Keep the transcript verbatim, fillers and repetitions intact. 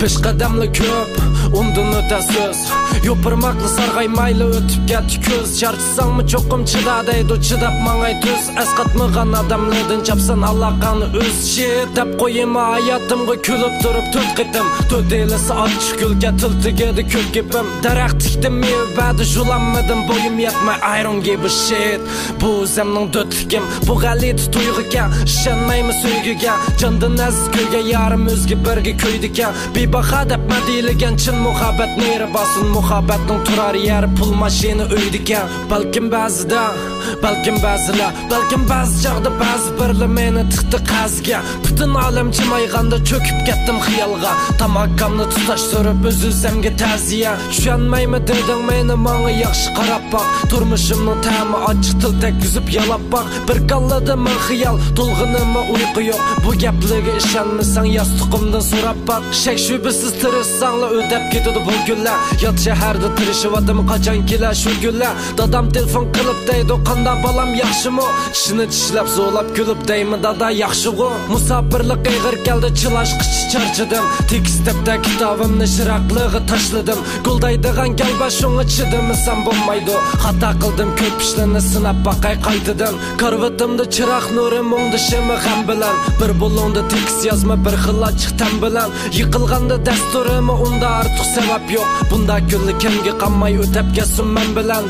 پېشقەدەملەر كۆپ، ئۇندىن ئۆتە سۆز. يوپۇرماقلا سارغايمايلا ئۆتۈپ كەتتى كۈز. چارچىساڭمۇ چوقۇم چىدا دەيدۇ، چىداپ ماڭاي تۈز. ئەسقاتمىغان ئادەملەردىن چاپسان ئالاقەڭنى ئۈز. شىت دەپ قويىمەن ھاياتىمغا كۈلۈپ تۇرۇپ تۆت قېتىم. تۆت ھىيلىسى ئاچچىق كۈلكە، تىل تېگىدە كۆك گېپىم. دەرەخ تىكتىم، مېۋە بەردى، ژۇلانمىدىم، بويۇم يەتمەي، I don't give a shit. بۇ ئۆزۈمنىڭ دۆتلۈكۈم، بۇ غەلىتە تۇيغۇكەن. ئىشەنمەيمەن سۆيگۈگە، جاندىن ئەزىز كۆرگەن يارىم ئۆزگە بىرگە كۆيىدىكەن. بىباھا دەپمە دېيىلگەن چىن مۇھەببەت نېرى بارسۇن؟ مۇھەببەتنىڭ تۇرار يەرى پۇل، ماشىنا، ئۆيدىكەن. بەلكىم بەزىدە، بەلكىم بەزىلەر، بەلكىم بەزى چاغدا بەزى بىرلە مېنى تىقتى قەرزگە. پۈتۈن ئالەم جىمايغاندا چۆكۈپ كەتتىم خىيالغا. تاماكامنى تۇتاشتۇرۇپ ئۈز-ئۈزۈمگە تەزىيە. چۈشەنمەيمەن دېدىڭ مېنى، ماڭا ياخشى قاراپ باق. تۇرمۇشۇمنىڭ تەمى ئاچچىق، تىل تەگكۈزۈپ يالاپ باق. بىر كاللىدا مىڭ خىيال، تولغىنىممۇ ئۇيقۇ يوق. بۇ گەپلەرگە ئىشەنمىسەڭ ياستۇقۇمدىن سوراپ باق. شەك شۈبھىسىز تىرىشساڭلا ئۆتەپ كېتىدۇ بۇ كۈنلەر. يات شەھەردە تىرىشىۋاتىمەن، قاچان كېلەر شۇ كۈنلەر؟ دادام تېلېفون قىلىپ دەيدۇ، قانداق بالام، ياخشىمۇ؟ چىشىنى چىشلەپ زورلاپ كۈلۈپ دەيمەن، دادا ياخشىغۇ؟ مۇساپىرلىق ئېغىر كەلدى، چىلاشقىچە چارچىدىم. تېكىست دەپتەر كىتابىمنى چىراغلىققا تاشلىدىم. گۇلدايدىغان گەلبە، شۇڭا چىدىمىسام بولمايدۇ. خاتا قىلدىم كۆپ ئىشلارنى، سىناپ باقاي قايتىدىن. كارىۋىتىمدا چىراغ نۇرى، مۇڭدىشىمەن غەم بىلەن. بىر بۇلۇڭدا تېكىست يازما، بىر خىل ئاچچىق تەم بىلەن. يىقىلغاندا دەستۇرىمۇ، ئۇندا ئارتۇق سەۋەب يوق. بۇنداق كۈنلەر كەمگە قالماي ئۆتەپ كەتسۇن مەن بىلەن.